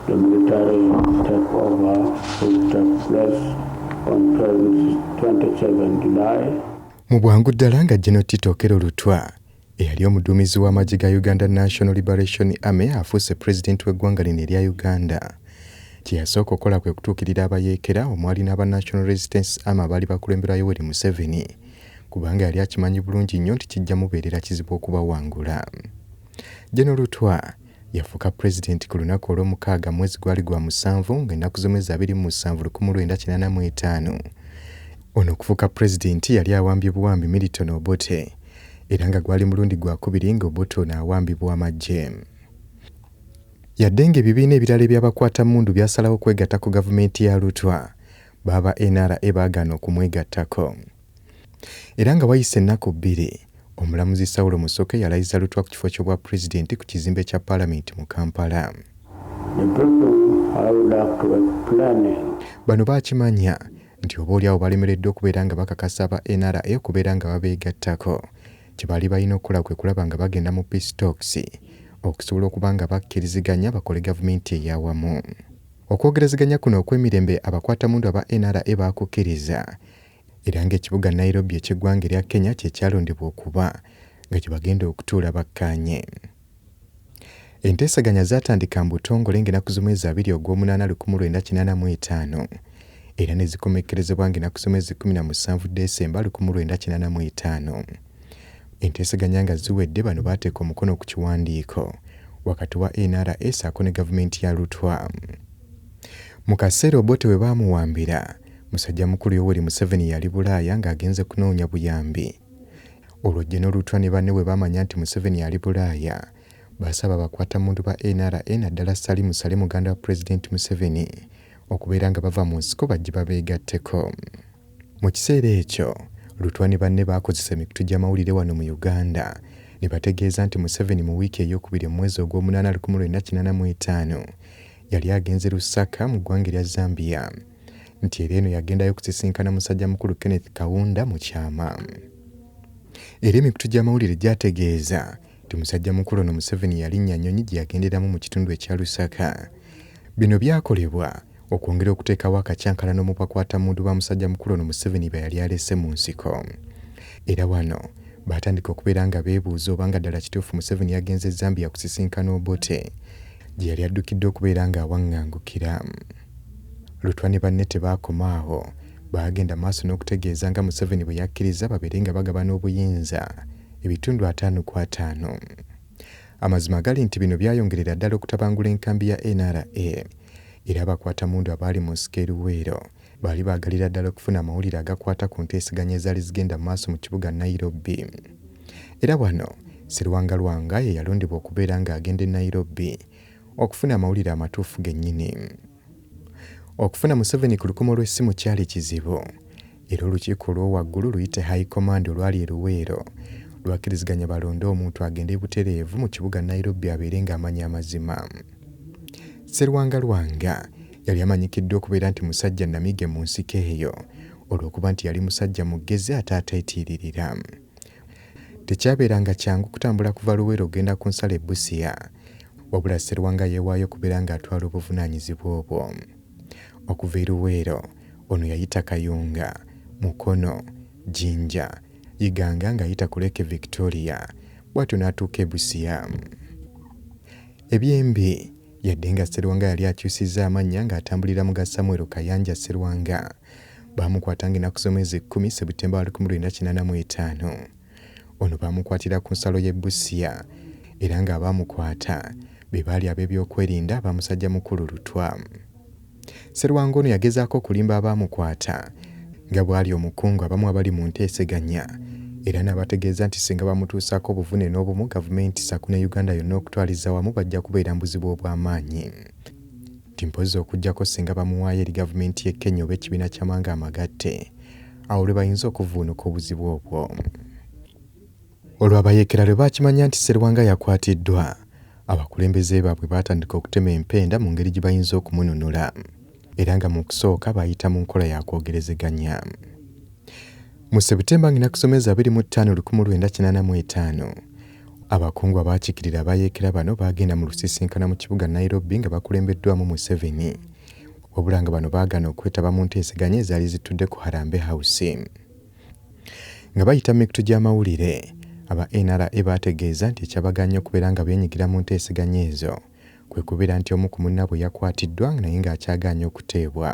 The military takeover, which took place on 27 July. Mu bwangu ddala nga General Tito Okello Lutwa, eyali omuduumizi w'amagye ga Uganda National Liberation Army, afuuse pulezidenti w'eggwanga lino erya Uganda, kye yasooka okukola kwe kutuukirira abayeekera omwali n'aba National Resistance Army abaali bakulemberwa Yoweri Museveni, kubanga yali akimanyi bulungi nnyo nti kijja mubeerera kizibu okubawangula. General Lutwa yafuuka pulezidenti ku lunaku olw'omukaaga, mwezi gwali gwa musanvu, ng'ennaku z'omwezi 27 1985. Ono okufuuka pulezidenti yali awambye buwambi Milton Obote, era nga gwali mulundi gwakubiri nga Obote ono awambibwa amagye. Yadde ng'ebibiina ebirala eby'abakwatammundu byasalawo okwegatta ku gavumenti ya Lutwa, baaba NRA baagaana okumwegattako. Era nga wayise ennaku 2, omulamuzi Saulo Musoke yalayiza Lutwa ku kifo ky'obwa pulezidenti ku kizimbe kya Paalamenti mu Kampala. The briefing I would like to explain. Bano baakimanya nti oba oliawo balemereddwa okubeera nga bakakasa aba NRA okubeera nga babeegattako. Kye baali balina okukola kwe kulaba nga bagenda mu peace talks okusobola okuba nga bakkiriziganya bakole gavumenti ey'awamu. Okwogerezeganya kuno okw'emirembe abakwatamundu aba NRA baakukkiriza, era ng'ekibuga Nairobi eky'eggwanga erya Kenya kye kyalondebwa okuba nga gye bagenda okutuula bakkaanye. Enteeseganya zaatandika mu butongole ng'ennaku z'omwezi 20 ogw'omunaana 1985, era ne zikomekkerezebwa ng'ennaku z'omwezi 17 Desemba 1985. Enteeseganya nga ziwedde, bano baateeka omukono ku kiwandiiko wakati wa NRA ssaako ne gavumenti ya Lutwa. Mu kaseera Obote we baamuwambira, musajja mukulu Yoweri Museveni yali Bulaaya ng'agenze kunoonya buyambi. Olwo General Lutwa ne banne bwe baamanya nti Museveni ali Bulaaya, baasaba abakwatamundu ba NRA, naddala Salim Saleh, muganda wa Pulezidenti Museveni, okubeera nga bava mu nsiko bajje babeegatteko. Mu kiseera ekyo Lutwa ne banne baakozesa emikutu gy'amawulire wano mu Uganda ne bategeeza nti Museveni mu wiiki ey'okubiri mu mwezi ogw'omunaana 1985 yali agenze Lusaka mu ggwanga erya Zambia, nti era eno yagendayo okusisinkana musajja mukulu Kenneth Kaunda mu kyama. Era emikutu gy'amawulire gyategeeza nti musajja mukulu ono Museveni yalinnya nnyonyi gye yagenderamu mu kitundu ekya Lusaka. Bino byakolebwa okwongera okuteekawo akakyankalano mu bakwatamundu ba musajja mukulu ono Museveni be yali alese mu nsiko. Era wano baatandika okubeera nga beebuuza obanga ddala kituufu Museveni yagenze Zambia kusisinkana Obote gye yali addukidde okubeera ng'awaŋŋangukira. Lutwa ne banne tebaakoma awo, baagenda maaso n'okutegeeza nga Museveni bwe yakkiriza babeere nga bagabana obuyinza ebitundu 50 ku 50. Amazima gali nti bino byayongerera ddala okutabangula enkambi ya NRA, era abakwatamundu abaali mu nsiko e Luweero baali baagalira ddala okufuna amawulire agakwata ku nteeseganya ezaali zigenda mu maaso mu kibuga Nairobi. Era wano Serwanga Lwanga ye yalondebwa okubeera ng'agenda e Nairobi okufuna amawulire amatuufu gennyini. Okufuna Museveni ku lukomo lw'essimu kyali kizibu, era olukiiko olw'owaggulu luyite High Command olwali e Luweero lwakkiriziganya balonde omuntu agende butereevu mu kibuga Nairobi abeere ng'amanya amazima. Serwanga Lwanga yali amanyikiddwa okubeera nti musajja namige mu nsiko eyo olw'okuba nti yali musajja mugezi ate ateetiiririra. Tekyabeeranga kyangu kutambula kuva Luweero ogenda ku nsalo e Busia, wabula Serwanga yeewaayo okubeera ng'atwala obuvunaanyizibwa obwo. Okuva e Luweero ono yayita Kayunga, Mukono, Jinja, Iganga ng'ayita ku Lake Victoria, bw'atyo n'atuuka e Busia. Ebyembi, yadde nga Serwanga yali akyusizza amannya ng'atambulira mu ga Samuel Kayanja Serwanga, baamukwata ng'ennaku z'omwezi 10 Sebutemba 1985. Ono baamukwatira ku nsalo y'e Busia, era ng'abaamukwata be baali ab'ebyokwerinda aba musajja mukulu Lutwa. Serwanga ono yagezaako okulimba abaamukwata nga bw'ali omukungu abamu abali mu nteeseganya, era n'abategeeza nti singa bamutuusaako obuvune n'obumu, gavumenti ssaako ne Uganda yonna okutwaliza wamu bajja kubeera mu buzibu obw'amaanyi, nti mpozzi okuggyako singa bamuwaayo eri gavumenti y'e Kenya oba ekibiina ky'amawanga amagatte, awo lwe bayinza okuvvuunuka obuzibu obwo. Olwo abayeekera lwe baakimanya nti Serwanga yakwatiddwa, abakulembeze baabwe baatandika okutema empenda mu ngeri gye bayinza okumununula, era nga mu kusooka baayita mu nkola ya kwogerezeganya. Mu Sebutemba ng'ennaku z'omwezi 25 1985, Abakungu abaakiikirira abayeekera bano baagenda mu lusisinkana mu kibuga Nairobi nga bakulembeddwamu Museveni, wabula nga bano baagaana okwetaba mu nteeseganya ezaali zitudde ku Harambee House. Nga bayita mu mikutu gy'amawulire, aba NRA baategeeza nti ekyabagaanye okubeera nga beenyigira mu nteeseganya ezo kwe kubeera nti omu ku munnaabwe yakwatiddwa naye ng'akyagaanye okuteebwa.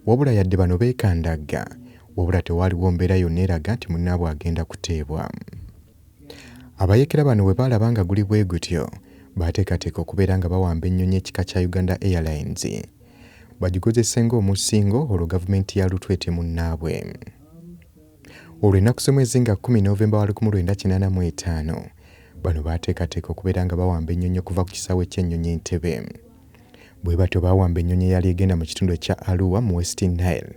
Wabula yadde bano beekandagga, wabula tewaaliwo mbeera yonna eraga nti munnaabwe agenda kuteebwa. Abayeekera bano bwe baalaba nga guli bwe gutyo, baateekateeka okubeera nga bawamba ennyonyi ekika kya Uganda Airlines bagikozese ng'omusingo olwo gavumenti ya Lutwa ete munnaabwe. Olwo ennaku z'omwezi nga 10 Novemba wa 1985, bano baateekateeka okubeera nga bawamba ennyonyi okuva ku kisaawe ky'ennyonyi e Ntebe. Bwe batyo baawamba ennyonyi eyali egenda mu kitundu ekya Arua mu West Nile.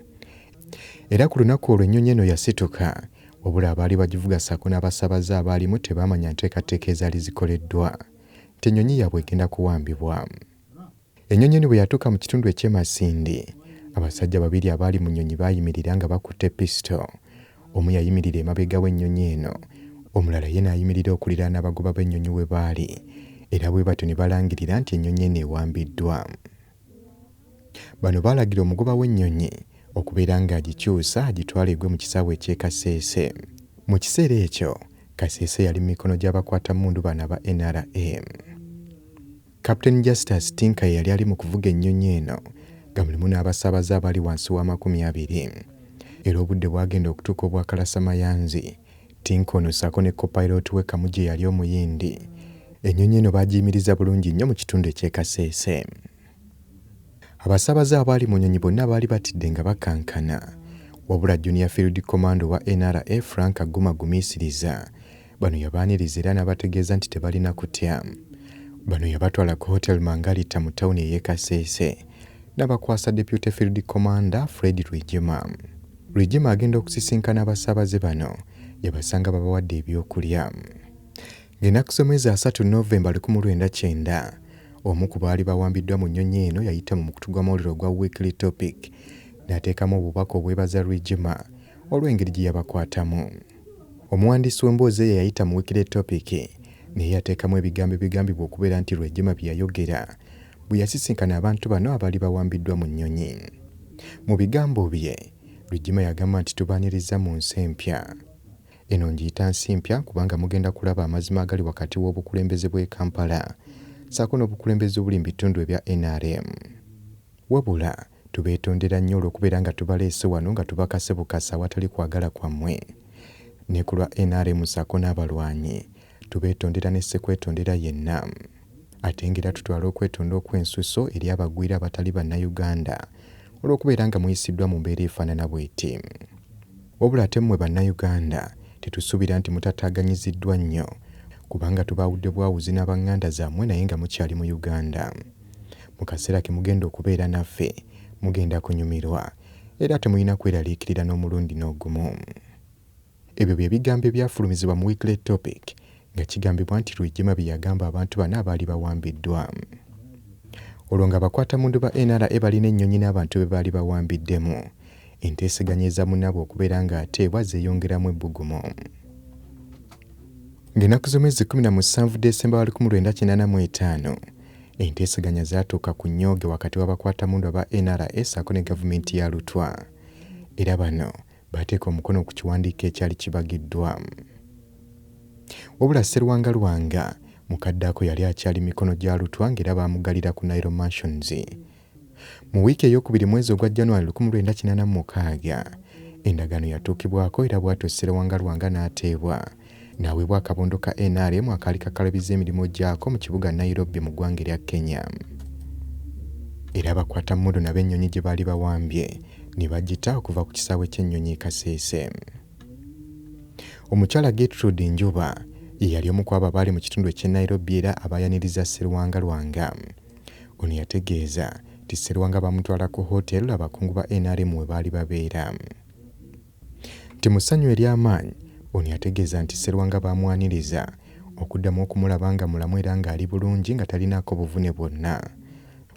Era ku lunaku olwo ennyonyi eno yasituka, wabula abaali bagivuga ssaako n'abasaabaze abaalimu tebaamanya nteekateeka ezaali zikoleddwa nti ennyonyi yaabwe egenda kuwambibwa. Ennyonyi eno bwe yatuuka mu kitundu eky'e Masindi, abasajja babiri abaali mu nnyonyi baayimirira nga bakutte pisito. Omu yayimirira emabega w'ennyonyi eno, omulala ye n'ayimirira okuliraana abagoba b'ennyonyi we baali era bwe batyo ne balangirira nti ennyonyi eno ewambiddwa. Bano baalagira omugoba w'ennyonyi okubeera ng'agikyusa agitwale egwe mu kisaawe eky'e Kasese. Mu kiseera ekyo, Kasese yali mu mikono gy'abakwatammundu bano aba NRA. Captain Justus Tinka ye yali ali mu kuvuga ennyonyi eno nga mulimu n'abasaabaze abaali wansi w'amakumi abiri. Era obudde bwagenda okutuuka obwakalasa-mayanzi, Tinka ono ssaako ne copilot we Kamugye eyali Omuyindi, ennyonyi eno baagiyimiriza bulungi nnyo mu kitundu eky'e Kasese. Abasaabaze abaali mu nnyonyi bonna baali batidde nga bakankana. Wabula Junior Field Commando wa NRA Frank Guma Gumiisiriza bano yabaaniriza era n'abategeeza nti tebalina kutya. Bano yabatwala ku Hotel Mangalita mu tawuni ey'e Kasese n'abakwasa Deputy Field Commander Fred Rwigyema. Rwigyema agenda okusisinkana abasaabaze bano yabasanga babawadde ebyokulya. Ng'ennaku z'omwezi 30 Novemba 1990, omu ku baali bawambiddwa mu nnyonyi eno yayita mu mukutu gw'amawulire ogwa Weekly Topic n'ateekamu obubaka obwebaza Rwigyema olw'engeri gye yabakwatamu. Omuwandiisi w'emboozi eyo eyayita mu Weekly Topic naye yateekamu ebigambo ebigambibwa okubeera nti Rwigyema bye yayogera bwe yasisinkana abantu bano abaali bawambiddwa mu nnyonyi. Mu bigambo bye, Rwigyema yagamba nti tubaaniriza mu nsi empya. Eno ngiyita nsi mpya kubanga mugenda kulaba amazima agali wakati w'obukulembeze bw'e Kampala ssaako n'obukulembeze obuli mu bitundu ebya NRM. Wabula tubeetondera nnyo olw'okubeera nga tubaleese wano nga tubakase bukasa awatali kwagala kwammwe. Ne ku lwa NRM ssaako n'abalwanyi, tubeetondera ne ssekwetondera yenna. Ate ng'era tutwala okwetonda okw'ensusso eri abagwira abatali Bannayuganda olw'okubeera nga muyisiddwa mu mbeera efaanana bw'eti. Wabula ate mmwe Bannayuganda tetusuubira nti mutataaganyiziddwa nnyo kubanga tubaawudde bwawuzi n'abanganda zammwe naye nga mukyali mu Uganda. Mu kaseera ke mugenda okubeera naffe mugenda kunyumirwa era temulina kweraliikirira n'omulundi n'ogumu. Ebyo bye bigambo ebyafulumizibwa mu Weekly Topic nga kigambibwa nti Rwigyema bye yagamba abantu bano abaali bawambiddwa. Olwo ng'abakwatammundu ba NRA balina ennyonyi n'abantu be baali bawambiddemu, enteeseganya eza munnaabwe okubeera ng'ateebwa zeeyongeramu ebbugumu. Ng'ennaku z'omwezi 17 Desemba wa 1985, enteeseganya zaatuuka ku nnyooge wakati w'abakwatammundu aba NRA ssaako ne gavumenti ya Lutwa. Era bano baateeka omukono ku kiwandiiko ekyali kibagiddwa. Wabula Sserwanga Lwanga mukadde ako yali akyali mikono gya Lutwa ng'era baamugalira ku Nile Mansions. Mu wiiki ey'okubiri mwezi ogwa January 1986, endagaano yatuukibwako era bw'atyo Sserwanga Lwanga n'ateebwa n'aweebwa akabondo ka NRM akaali kakalabiza emirimu gyako mu kibuga Nairobi mu ggwanga erya Kenya. Era abakwatammundu nabo ennyonyi gye baali bawambye ne bagita okuva ku kisaawe ky'ennyonyi e Kasese. Omukyala Gertrude Njuba ye yali omu ku abo abaali mu kitundu eky'e Nairobi era abaayaniriza Sserwanga Lwanga. Ono yategeeza nti Sserwanga bamutwala ku hotel abakungu ba NRM we baali babeera. Nti mu ssanyu ery'amaanyi, ono yategeeza nti Sserwanga baamwaniriza okuddamu okumulaba nga mulamu era ng'ali bulungi nga talinaako buvune bwonna.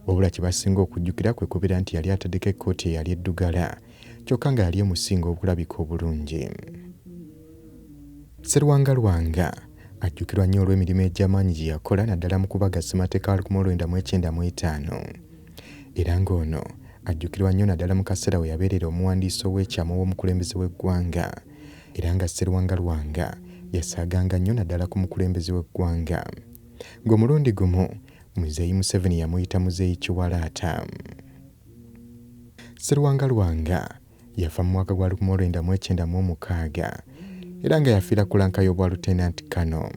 Wabula kye basinga okujjukira kwe kubeera nti yali ataddeko ekkooti eyali eddugala kyokka nga yali emusinga okulabika obulungi. Sserwanga Lwanga Ajjukirwa nnyo olw'emirimu egy'amaanyi gye yakola naddala mu kubaga ssemateeka wa 1995, era ng'ono ajjukirwa nnyo naddala mu kaseera we yabeerera omuwandiisi ow'ekyama ow'omukulembeze w'eggwanga, era nga Sserwanga Lwanga yasaaganga nnyo naddala ku mukulembeze w'eggwanga, ng'omulundi gumu Muzeeyi Museveni yamuyita Muzeeyi Kiwalaata. Sserwanga Lwanga yafa mu mwaka gwa 1996 era nga yafiira ku lanka y'obwa Lieutenant Colonel.